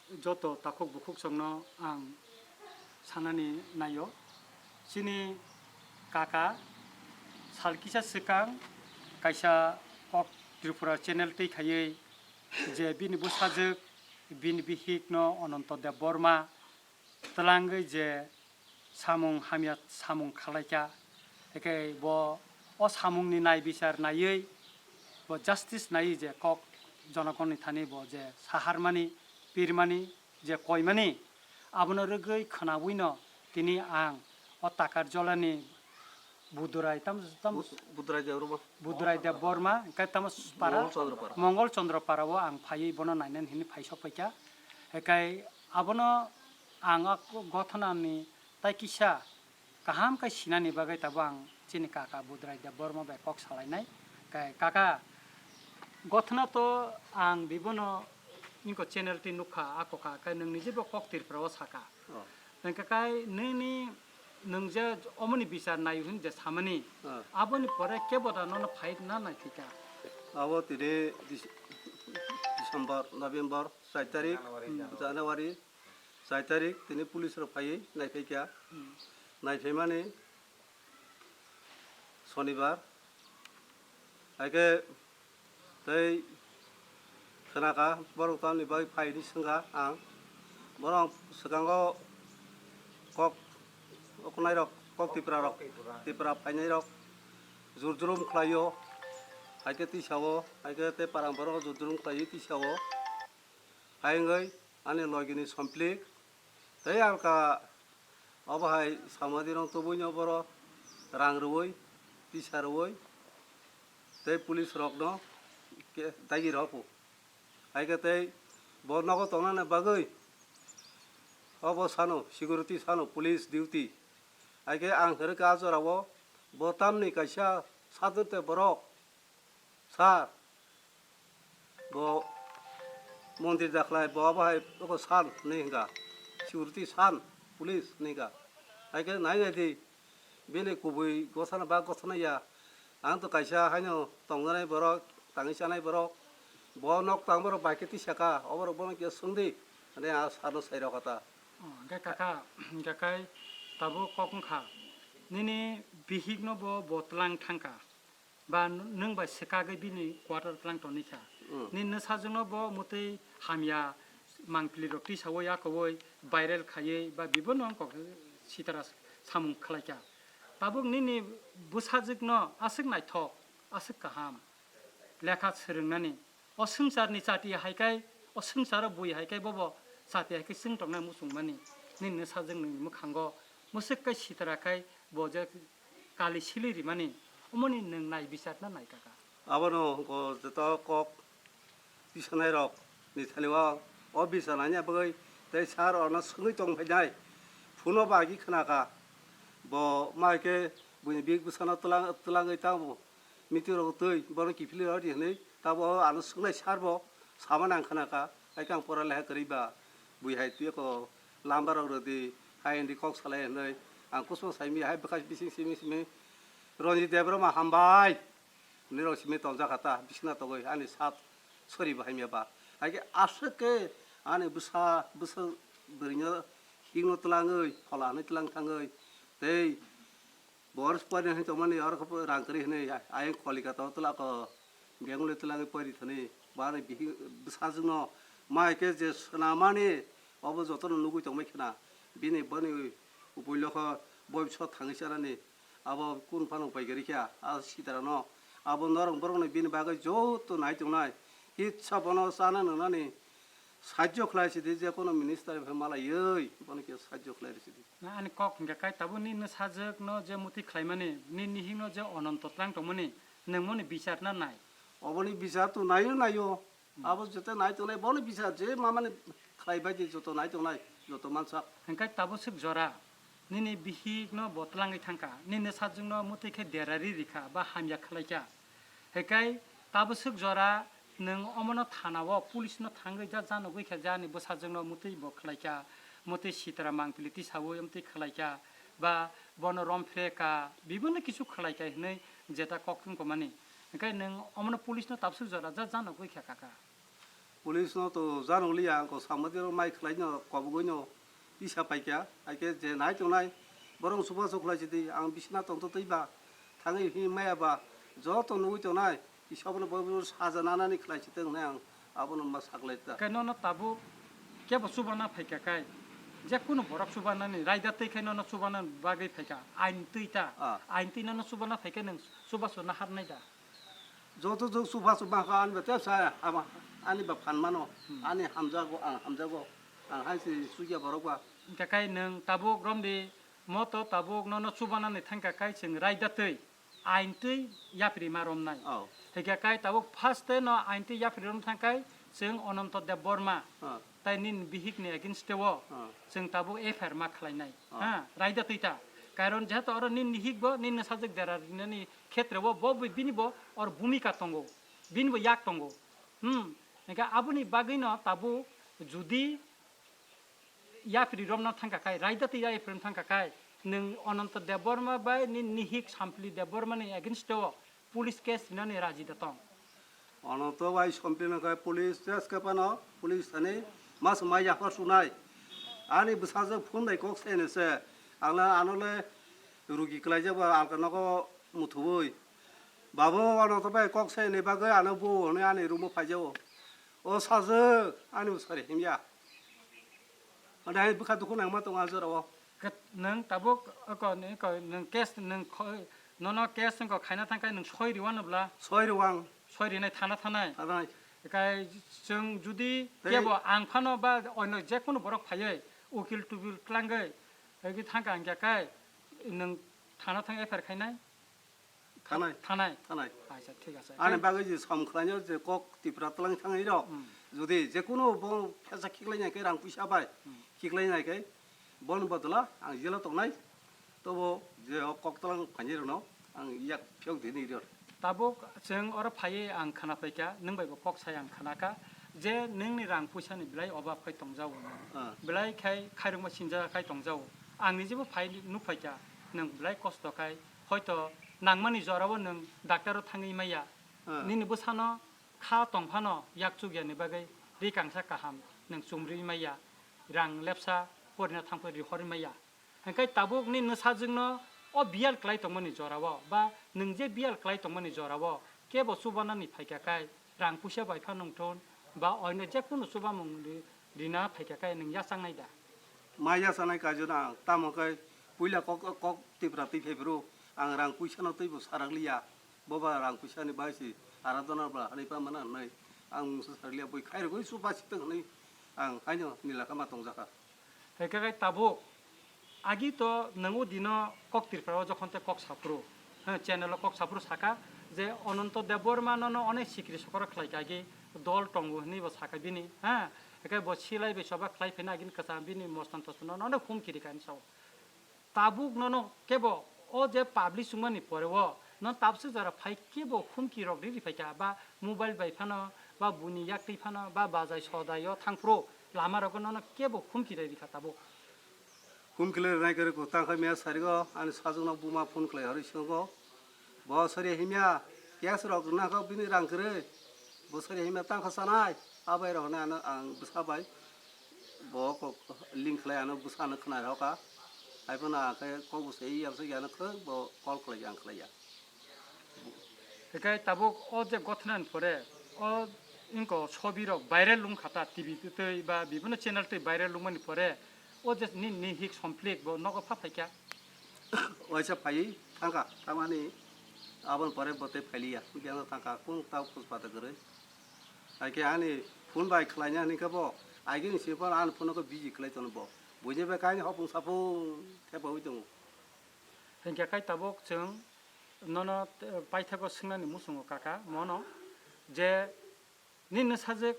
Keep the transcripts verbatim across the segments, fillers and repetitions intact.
Joto takhuk bukhuk chwngno ang sanani naio. Chini kaka sal kisa swkang kaisa kok Tripura channel twi khaiwi je bini bwsajwk, bini bihikno Ananto Debbarma twlangwi je samung hamya samung khalaikha, hwnkhe bo o samungni nai bichar naiwi bo justice naiwi je kok jonogonni thani bo je saharmani, pirmani, je koimani, abono rwgwi khwnawino tini ang o Takarjolani Budurai tam, tam, Bud-, Budurai Debbarma. Budurai Debbarma, hwnkhe tamo para, Mongol Chandra para. Mongol Chandra para o ang phaiwi bono nainani hinwi phai sok paikha. Hwnkhe abono ang a gothanani tai kisa kaham khe sinani bagwi tabuk ang chini kaka Budurai Debbarma bai kok salainai. Khe kaka, gothana to ang bibono inko channel twi nukha, a kokha, khe nwng nije bo kok Tripura o sakha. Oh. Hwnkhe kai nini nwng je omoni bichar nai hwn je samani, Ah. aboni pore kebo da nono phai na nai thika. Abo tini Dis-, December, November, char tarik, January. January, char tarik, tini police rok phaiwi nai phaikha. Hmm. Nai phaimani Sonibar, hai khe tei khwnakha borok tamni bagwi phai hwnwi swngkha ang. Borok swkango kok, oknairok, kok Tiprarok, Tipra phainairok jur jurum khlaio, hai khe tisa o, hai khe tei parang borok jur jurum khlaiwi tisa o. Hai wngwi ani logini somplik tei alka obo hai samadinok tubui no boro rang rwui, tisa rwui tei police rok no ke-, daigi rw phu. Hai khe tei bo nogo tongnani bagwi obo sano security sano police duty. Hai khe ang hwnwi kha ah jora o bo tamni kaisa sadhon te borok Sir, bo montri dakhlai bo abo hai oko san hwnwi hwnkha, security san, police hwnwi hwnkha. Hai khe nai nai di, bini kubui gosana ba gosana ya. Ang to kaisa haino tongjanai borok, tangwi chanai borok. Bo nok tang borok bai khe tisa kha, o borok bono khe swng di hwnwi ang sano sai rw kha ta. Oh, hwnkhe kaka, hwnkhe kai tabuk kok wngkha. Nini bihikno bo, bo twlang thangkha. Ba nwng bai swkagwi bini quarter twlang tongwi kha. Mm. Nini nwsajwkno bo mwtwi hamya mangpili rok tisawi yakowi viral khaiwi ba bibo nwng kok sitara samung khlai kha. Tabuk nini bwsajwkno aswk naithok, aswk kaham lekha swrwngnani. O swngcharni chati hai khe, o swngcharo bui hai khe bobo chati hai khe chwng tongnai muchungmani. Nini nwsajwk nwngni mwkhango mwswk khe sitra khai bo je kali sili rimani, omoni nwng nai bichar na nai kaka? Abono hwnkhe joto kok tisanai rok ni thani o, o bichar nani bagwi tei sir ono swngwi tong phainai. Phuno ba agi khna kha. Bo mai khe buini bihik bwsano twlang, twlangwi tamo. Meeting rok twi bono kiphilwi rw di hwnwi tabo ano swngnai sir bo sama nang khna kha, hai khe ang pora leha kwrwi ba bui hai twi eko lamba rok rw di, hai hwndi kok salai hwnwi ang kusuma sai mi hai bwkha bising simi simi Ranjit Debbarma hambai hwnwi rok simi tongjak kha ta bising na togwi ani sat sori bo hamya ba hai khe aswk khe ani bwsa bwsa bwrwino hikno twlangwi phola hwnwi twlang thangwi tei Bo oro pori hwnwi tongmani, oro khe rang kwrwi hwnwi ayang Kolkata o twla ko Bengali twlangwi pori thani. Bo ani bihik bwsajwkno mai khe je swnamani, obo jotono nugwi tongbai khna. Bini boni upuilokho boiso thangwi chanani. Abo kunu phano upai kwrwi kha, a sitarano. Abo norok borokno bini bagwi joto nai tongnai. Kitsa bono chana nwngnani sajjo khlai sidi, je kono minister bai malaiwi bono khe sajjo khlai rw sidi. Na ani kok hingka kai tabuk nini sajwk no je muti khlaimani, nini hing no je Ananto tlang tongmani, nwng moni bichar na nai? Oboni bichar to naio naio. Hmm. Abo jete nai tongnai boni bichar je mamani khlai bai di joto nai tongnai, joto mansak. Hingkai tabuk swk jora, nini bihik no bo tlangwi thangkha, nini sajwk no muti khe derari rikha ba hamya khlaikha. Hekai tabuk swk jora nwng omono thana o police no thangwi ja janogwi kha, jani bwsajwk no mutwi bo khlai kha, mutwi sitra mangpili tisawi mutwi khlai kha, ba bono rom phre kha, bibinno kisu khlai kha hinwi jeta kok thung komani. Hekai nwng omono police no tabuk swk jora ja janogwi kha kaka. Police no to jano liya, ang ko samadi ro mai khlai no kobogoi no tisa paikha, haikhe je nai tongnai borok chubachu khlai sidi, ang bisina tongtho twi ba thangwi hi maya ba joto nugwi tongnai, kisa bono bo saja nanani khlai sidi wngnai ang abono ma saklai ta. Khe nono tabuk kebo chubana phaikha kai, je kunu borok chubanani raida twi khai nono chubana bagwi phaikha, ain twi ta, Ah. ain twi nono chubana phaikhe nwng chubachu naharnai da? Joto jok chubachu mankha ani ba tepsa hama, ani ba phan mano, Hmm. ani hamjago, ang hamjago, ang hai se chukya borok ba. Hingkha kai nwng tabuk romdi moto tabuk nono chubanani thangkha kai chwng raida twi, ain twi yapri ma romnai. Oh. Hingkha kai tabuk first no ain twi yapri rom thangkai chwng Ononto Debbarma. Oh. Tai nini bihik ni against o Oh. chwng tabuk F I R ma khlainai. Oh. Ha, raida twi ta. Karon jehetu oro nini hik bo, nini sajwk dera rinani khetre o bo bai bini bo or bhumika tongo, bini bo yak tongo. Hmm, hingkhe aboni bagwino tabuk judi yapri romna thangkha khai, raida twi yapri romna thangkha khai, nwng Ononto Debbarma bai ni nihik Sampli Debbarma ni against o police case rinani raji da tong. Ononto bai Sampli no khai police case khe phano police thani mas mai yaphar sunai. Ani bwsajwk phone bai kok sai ni se, ang le ano le rugi kwlaijak ba alka nogo muthubui. Babu, ano to bai kok sai ni bagwi ano bo hwnwi ani room o phai jao. O sajwk ani bwsari himya. Ano hai bwkha dukhu nangma tongo a jora o. Ket-, nwng tabuk oko ni ko nwng case nwng kho-, nono case nwng khaina thangkai nwng soi riwano bla? Soi riwang. Soi rinai thana thanai? Thanai. Kai chwng judi Tei kebo ang phano ba oino jekunu borok phaiwi ukil tubil klangwi, egi thangka hingkha kai nwng thana thang F I R khainai? Thanai. Thanai? Thanai. Aisa, thik ase. Ani bagwi je som khlainw je kok Tripura twlang thangwi rok. Hmm. Jodi je kunu bo kesa khiklai nai khe rang puisa bai Hmm. khiklai nai khe bon bodla ang jela tongnai. Tobo je o kok twlang phainai rokno ang yak phiyok dini rw. Tabuk chwng oro phaiwi ang khna paikha, nwng bai bo kok sai ang khna kha je nwngni rang puisa ni belai obab khai tongjago. Ah. Belai khai khairokma sinjak khai tongjago. Ang nijibo phai nuk phaikha, nwng belai kosto khai. Hoito nangmani jorao nwng doctor o thangwi maya. Ah. Nini bwsano kha tongphano yakchukya ni bagwi ri kangsa kaham nwng chumri maya, rang lepsa porina thangphai rihorwi maya. Hingkhe tabuk nini sajwkno o biyal klai tongmani jorao ba nwng je biyal klai tongmani jorao kebo chubanani phaikha khai rang puisa bai phano wngthun ba oino jekunu chubamung ri-, rina phaikha khai nwng yachangnai da? Ma yachanai kaijo na ang, tamo khe puila kok, kok Tripura twi phai phuru ang rang puisano twibo sarak liya, bo ba rang puisani bai se aradona ba hanwi pa mana hwnwi ang mungsa sarak liya, bui khairogwi chuba sitwng hwnwi ang haino nila kha ma tongjakha. Hingkhe khe tabuk agi to nwng o dino kok Tripura o jokhon tei kok saphuru, he, channel o kok saphuru saka je Ononto Debbarma nono onek sikri sokoro khlai kha agi dol tongo hwnwi bo saka bini, ha, hingkhe bo silai bai choba khlai phaina agini kwcham bini mostan tostan nono onek humki rikha hinwi sao. Tabuk nono kebo o je publish wngmani pore o, nono tabswk jora phai kebo humki rok riri phaikha, ba mobile bai phano, ba buini yaktwi phano, ba bajai sodai o thangphuru lama rogo nono kebo humki riri kha tabuk. Humki le rinai kwrwi kwtang khai mia sarigo, ani sajwkno buma phone khlai harwi swngo. Bo sari himya, case rok rwna kha bini rang kwrwi. Bo sari himya tang kha sanai, abai rok hwnwi ano ang bwsa bai. Bo kok link khlai ano bwsa ano khna rok kha. Hai phano ang khe kok bwsai yabsa ya ano khwng bo call khlai ya ang khlai ya. Hikai tabuk o je gothna ni pore o inko sobi rok viral lung kha ta T V twi ba bibino channel twi viral lung mani pore o je ni, ni hik somphlik bo nogo pha phaikha. Waisa phai thangkha, thamani aboni pore bo tei phailiya, biyangno thangkha, kung tau khus pata kwrwi. Hai khe ani phone bai khlaina hini khe bo, aigini simi phano ani phone no khe busy khlai tono bo. Buini bai kaini hopung sapung thepaui tongo. Hinkhe khai tabuk chwng nono, eh, paithakgo swngnani muchungo kaka mono je Nini sajwk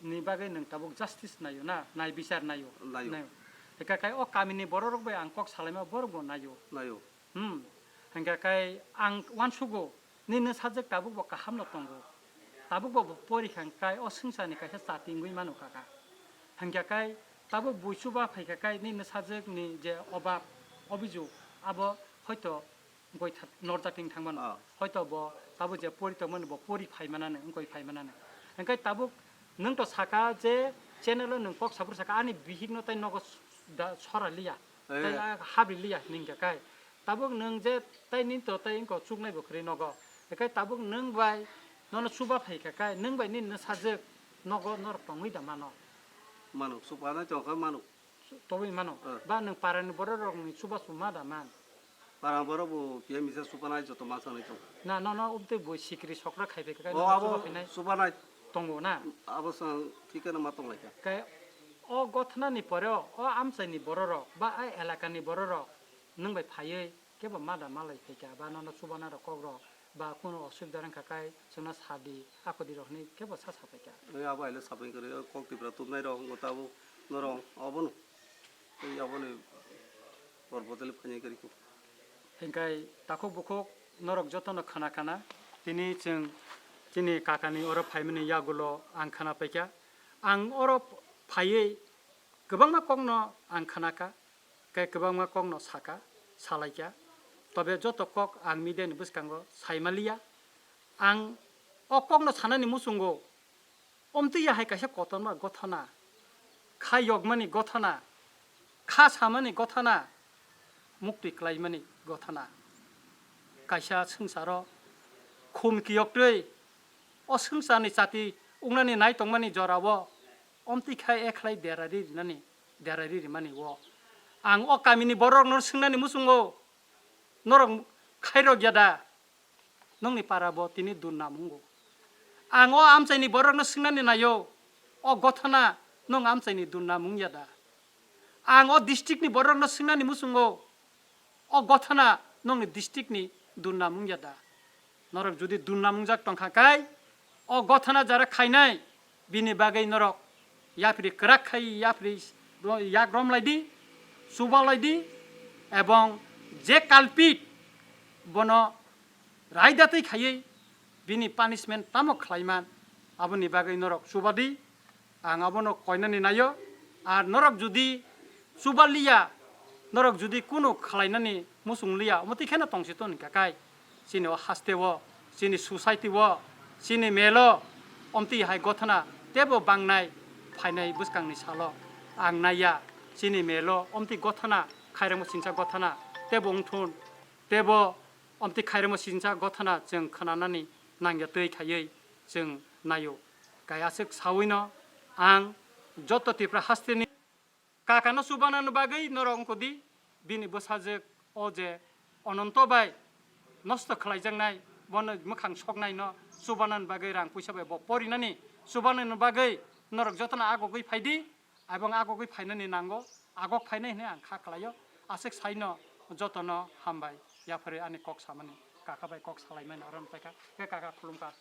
ni bagwi nwng tabuk justice naio na, nai bichar naio. Naio. Naio. Hingkha khe o kamini borok rok bai ang kok salaima borok bo naio. Naio. Hmm. Hingkha khe ang uansugo nini sajwk tabuk bo kaham no tongo. Tabuk bo porikha hingkha khe o swngcharni kaisa chati wngwi mano kaka. Hingkha khe tabuk bui chuba phaikha khe nini sajwk ni je obab, obijog abo hoito wngkoi tha-, norjak ting thangmano. Ah. Hoito bo tabuk je pori tongmani bo pori phaimanani, wngkoi phaimanani. Hingkhe tabuk Nwng to saka je channel o nwng kok saphuru saka ani bihik no tai nogo s-, da sora liya, Eh. tai a habri liya hinwi hwnkha kai. Tabuk nwng je tai nini to tai wngkha chuknai bo kwrwi nogo. Ekai tabuk nwng bai nono chuba phaikha kai, nwng bai nini no sajwk nogo norok tongwi da mano. Mano, chubanai tongkha mano. Tobwi mano. Eh. Ba nwng parani borok rokni chubachu ma da man? Parani borok bo P M isa chubanai joto ma sanai tong. Na, no, no, obtwi bo sikri sokra khai phaikha kai, O no abo chuba phainai chubanai. Tongo na? Abo sang thikano ma tonglaikha. Kai o gothnani pore o, o amchaini bororok ba a elakani bororok nwng bai phaiwi kebo ma da malai phaikha ba nono chubanai rok kokrok ba kunu osubida wngkha kai chwngno sadi, akhudi rok hinwi kebo sa sa phaikha. Oi abo aile sapeng kwrwi o kok tipra tubnai rok wngkha tabuk norok obono. Tei aboni porbo tele phainai kwrwi kho. Hingkai takhuk bukhuk norok jotono khna khna tini chwng chini kakani oro phaimani yagulo ang khna paikha. Ang oro phaiwi kwbangma kokno ang khna kha, tei kwbangma kokno saka, salaikha. Tobe joto kok ang media ni bwskango saimaliya. Ang o kokno sanani muchungo omtwi ya hai kaisa kotorma gothona, kha yokmani gothona, kha samani gothona, muktwi klaimani gothona. Kaisa swngcharo khum kiyoktwi o swngcharni chati wngnani nai tongmani jorao omtwi khai ekhlai derari rinani, derari rimani o. Ang o kamini bororokno swngnani muchungo, norok khairok ya da? Nongni para bo tini durnam wngo. Ang o amchaini borokno swngnani naio, o gothona nong amchaini durnam wngya da? Ang o district ni borokno swngnani muchungo, o gothona nongni district ni durnam wngya da? Norok jodi durnam wngjak tongkha kai, o gothona jara khainai, bini bagwi norok yapri kwrak khai yapri yak romlai di, chubalai di, ebong je culprit bono raidatwi khaiwi bini punishment tamo khlaiman, aboni bagwi norok chuba di. Ang abono koinani naio. Ar norok jodi chuba liya, norok jodi kunu khlainani muchung liya, omo twi kheno tongsi ton hwnkha kai. Chini o haste o, chini society o, chini melo, omtwi hai gothona tebo bangnai phainai bwskangni salo ang naiya. Chini melo omtwi gothona, khairokmo sinsa gothona tebo wngthun, tebo omtwi khairokmo sinsa gothona chwng khwnanani nangya twi khaiwi chwng naio. Kai aswk sawino ang joto Tripura hasteni kakano chubanani bagwi norok wngkha di, bini bwsajwk o je Ononto bai nosto khlaijaknai, bono mwkhang soknaino chubanani bagwi rang puisa bai bo porinani, chubanani bagwi norok jotono agogwi phai di, abong agogwi phainani nango, agok phainai hinwi ang kha khlaio. Aswk saino jotono hambai, yapharwi ani kok samani, kaka bai kok salaimani oro paikha, khe kaka khulumkha.